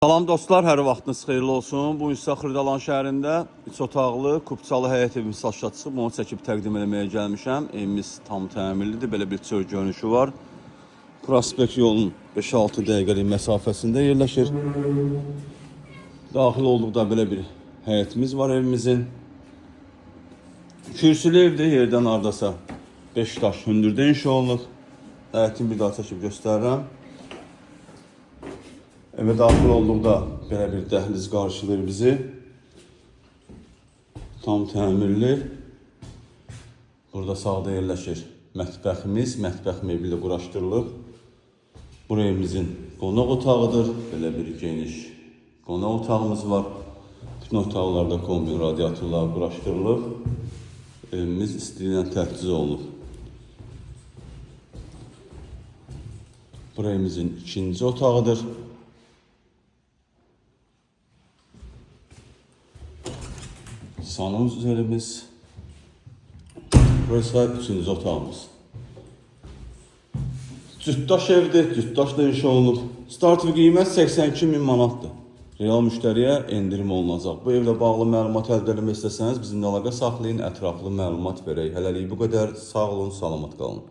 Salam dostlar, hər vaxtınız xeyirli olsun. Bu gün sizə Xırdalan şəhərində 3 otaqlı, kupçalı həyət evimiz satışa çıxıb. Onu çəkib təqdim eləməyə gəlmişəm. Evimiz tam təmirlidir, belə bir çöl görünüşü var. Prospekt yolunun 5-6 dəqiqəlik məsafəsində yerləşir. Daxil olduqda belə bir həyətimiz var evimizin. Kürsülü evdir, yerdən hardasa 5 daş hündürdə inşa olunub. Həyətini bir daha çəkib göstərirəm. Evə daxil olduqda belə bir dəhliz qarşılayır bizi. Tam təmirli. Burada sağda yerləşir mətbəximiz, mətbəx mebeli quraşdırılıb. Bura evimizin qonaq otağıdır. Belə bir geniş qonaq otağımız var. Bütün otaqlarda kombi radiatorlar quraşdırılıb. Evimiz istiliklə təchiz olunub. Bura evimizin ikinci otağıdır. Sanuzelimiz. Burası üçüncü otağımız. Cütdaş evdir, cütdaşla inşa olunub. Start və qiymət 82 min manatdır. Real müştəriyə endirim olunacaq. Bu evlə bağlı məlumat əldə etmək istəsəniz bizimlə əlaqə saxlayın, ətraflı məlumat verək. Hələlik bu qədər. Sağ olun, salamat qalın.